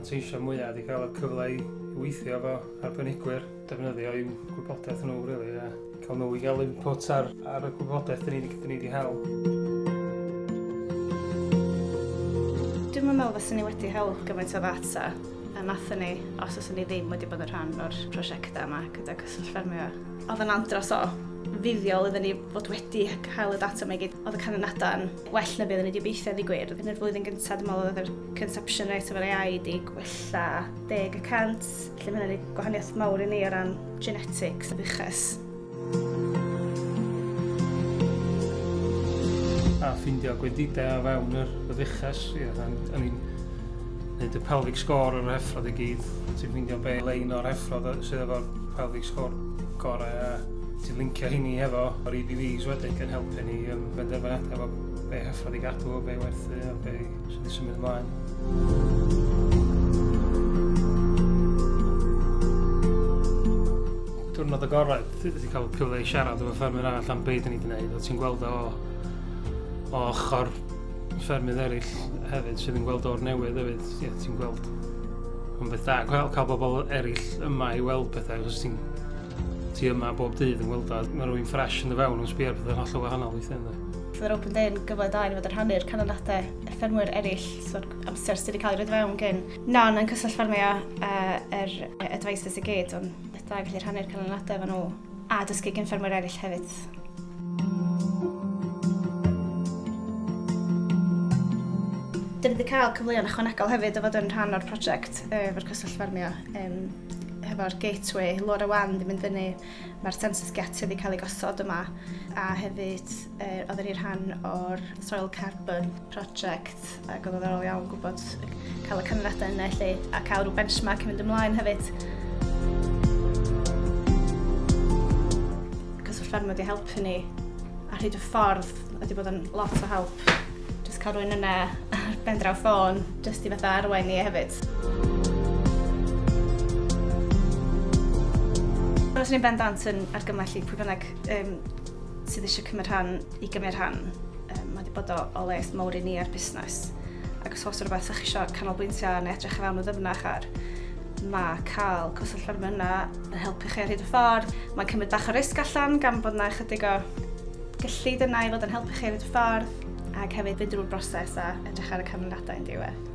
manteisio mwyaf ydy cael y cyfle i weithio efo arbenigwyr, defnyddio i'w gwybodaeth nhw, really, a cael nhw i gael input ar, ar y gwybodaeth dyn ni, dyn ni wedi hel. Dwi'n meddwl fyswn ni wedi hel gymaint o ddata a nathon ni os oes ni ddim wedi bod yn rhan o'r prosiectau yma gyda Cyswllt Ffermio. Oedd yn andros o fuddiol iddyn ni fod wedi cael y data yma i gyd. Oedd y canlyniadau'n well na beth o'n i wedi obeithio ddi gwir. Yn yr flwyddyn gyntaf, dwi'n meddwl oedd yr conception rate efo'r AI wedi gwella 10%, lle mae hynny'n gwahaniaeth mawr i ni o ran genetics a fuches. A ffeindio gwendidau o fewn yr y fuches, ie, o'n i'n gwneud y pelvic score o'r heffrod i gyd, ti'n ffeindio be lein o'r heffrod sydd efo'r pelvic score gorau a ti'n lincio hynny hefo o'r EBVs wedyn gan helpu ni um, benderfyniadau efo be heffrod i gadw, be werthu a be sydd i symud ymlaen. Diwrnod agored, ti cael cyfle i siarad efo ffermwyr arall am be dyn ni wedi gwneud, o ti'n gweld o, o ochr ffermydd eraill hefyd sydd yn gweld o'r newydd hefyd, ie, ti'n gweld yn beth da, cael, cael bobl eraill yma i weld pethau, achos ti'n ti yma bob dydd yn gweld o, mae rhywun ffresh yn dy fewn yn sbio ar pethau'n hollol wahanol weithiau ynddo. Bydd yr Open Day yn gyfle da i ni fod yn rhannu'r canlyniadau y ffermwyr eraill, so'r amser sydd wedi cael ei roed fewn gen Non yn Cyswllt Ffermio yr advisors i gyd, ond beth da gallu rhannu'r canlyniadau efo nhw a dysgu gen ffermwyr eraill hefyd. Dyn ni wedi cael cyfleoedd ychwanegol hefyd o fod yn rhan o'r prosiect efo'r Cyswllt Ffermio. Um, hefo'r gateway LoRaWAN di mynd fyny, mae'r census get wedi cael ei gosod yma a hefyd uh, oedden ni rhan o'r soil carbon project ac oedd o'n ddiddorol iawn gwybod cael y canlyniadau yna lle a cael rhyw benchmark i fynd ymlaen hefyd. Cyswllt Ffermio wedi helpu ni ar hyd y ffordd wedi bod yn lot o help. Just cael rhywun yna ar ben draw ffôn, just i fatha arwain ni hefyd. Fyswn i'n bendant yn argymell i pwy bynnag um, sydd eisiau cymryd rhan i gymryd rhan. Um, mae wedi bod o, o les mawr i ni a'r busnes. Ac os oes rhywbeth ydych chi eisiau canolbwyntio neu edrych i fewn o ddyfnach ar, mae cael cyswllt ffermio yna yn helpu chi ar hyd y ffordd. Mae'n cymryd bach o risg allan gan bod yna ychydig o gyllid yna i fod yn helpu chi ar hyd y ffordd ac hefyd fynd drwy'r broses a edrych ar y canlyniadau yn diwedd.